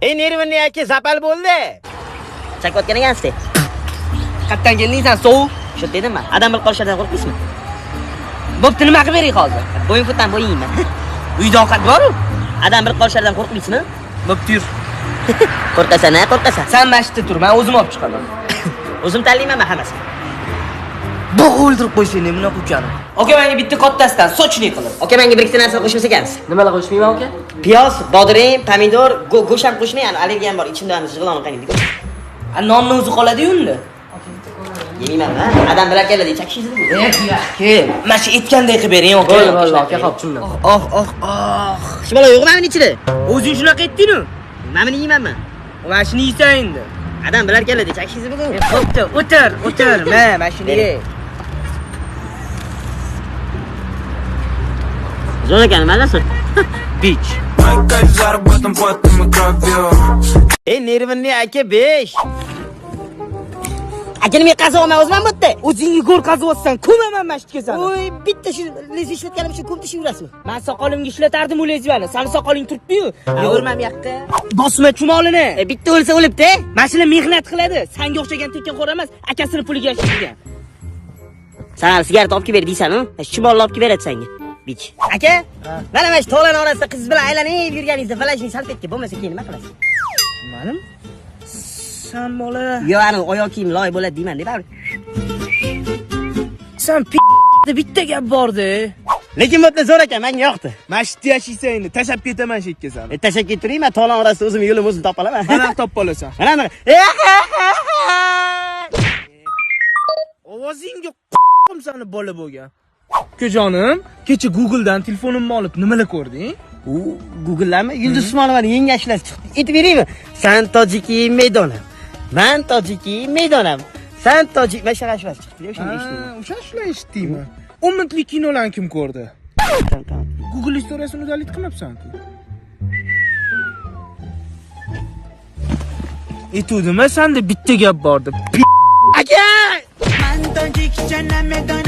Ey nervini aka zapal bo'ldi. Chakayotgan ekansiz. Qayerdan kelding sen, sovuq? Shu dedimmi? Adam bilib qolishlaridan qo'rqmaysizmi? Bo'pti, nima qilib beray hozir? Bo'yin futdan bo'yin yeyman. Uyda ovqat bor-u. Adam bilib qolishlaridan qo'rqmaysizmi? Bo'pti, yur. Qo'rqasan, ha, qo'rqasan. Sen masjidda tur, men o'zim olib chiqaman. O'zim tanlayman men hammasini. Bo'g'ib o'ldirib qo'ysang, bunaqa ukani. Aka, menga bitta kattasidan sochni qilib. Aka, menga bir ikkita narsa qo'shmas ekansiz. Nimalar qo'shmayman aka? Piyoz, bodring, pomidor, go'sht ham qo'shmang, ani allergiyam bor, ichimda ham jig'ilon qaynaydi. A nonni o'zi qoladi-yu unda. Yemayman, ha? Adam bilar keladi, chakishingiz bu. Kel, mana shu aytganday qilib bering, aka. Bo'ldi, bo'ldi, aka, xo'p, tushundim. Oh, oh, oh. Shu bola yo'q mana ichida. O'zing shunaqa aytding-ku. Mana buni yeymanmi? Mana shuni yeysan endi. Adam bilar keladi, chakishingiz bu. Bo'pti, o'tir, o'tir. Ma, mana shuni ye. Zo'r ekan, mazasi. Bich. Ey nervini aka 5. Aka, nima qazib olman o'zim ham bu yerda. O'zingga go'r qazyapsan, ko'maman masjidga seni. Oy, bitta shu lez ishlatganim shu ko'm tishib yurasizmi? Men soqolimga ishlatardim u lezvani. Sani soqoling turibdi-yu. Yugurma bu yoqqa. Bosma chumolini. Bitta o'lsa o'libdi. Mana shular mehnat qiladi. Sanga o'xshagan tekinxo'r emas, akasini puliga yashaydigan. San hali sigaret olib kelib ber deysan-u? Chumolni olib kelib beradi senga. Bich. Aka, mana mana shu tog'larning orasida qiz bilan aylanib yurganingizda falashing salfetga bo'lmasa keyin nima qilasiz? Manim? San bola. Yo, ani oyoq kiyim loy bo'ladi deyman deb baribir. San bitta gap bordi. Lekin bu yerda zo'r ekan, menga yoqdi. Masjidda yashaysan endi, tashlab ketaman shu yerga seni. Tashlab keturayman, men tog'lar orasida o'zim yo'lim o'zim topa olaman. Mana topib olasan. Mana mana. Ovozingga sani bola bo'lgan. Ukajonim, kecha Google'dan telefonimni olib nimalar ko'rding? U Google'larmi? Yulduz Usmonovaning yangi ashulasi chiqdi. Aytib beraymi? San tojiki maydonam. Man tojiki maydonam. San tojik mana shunaqa ashulasi chiqdi. O'shani eshitdim. O'sha ashula eshitdingmi? 10 minutlik kinolarni kim ko'rdi? Tamam. Google istoriyasini udalit qilmabsan-ku. Aytuvdim-a, senda bitta gap bor deb. Aka! Man tojikcha namedon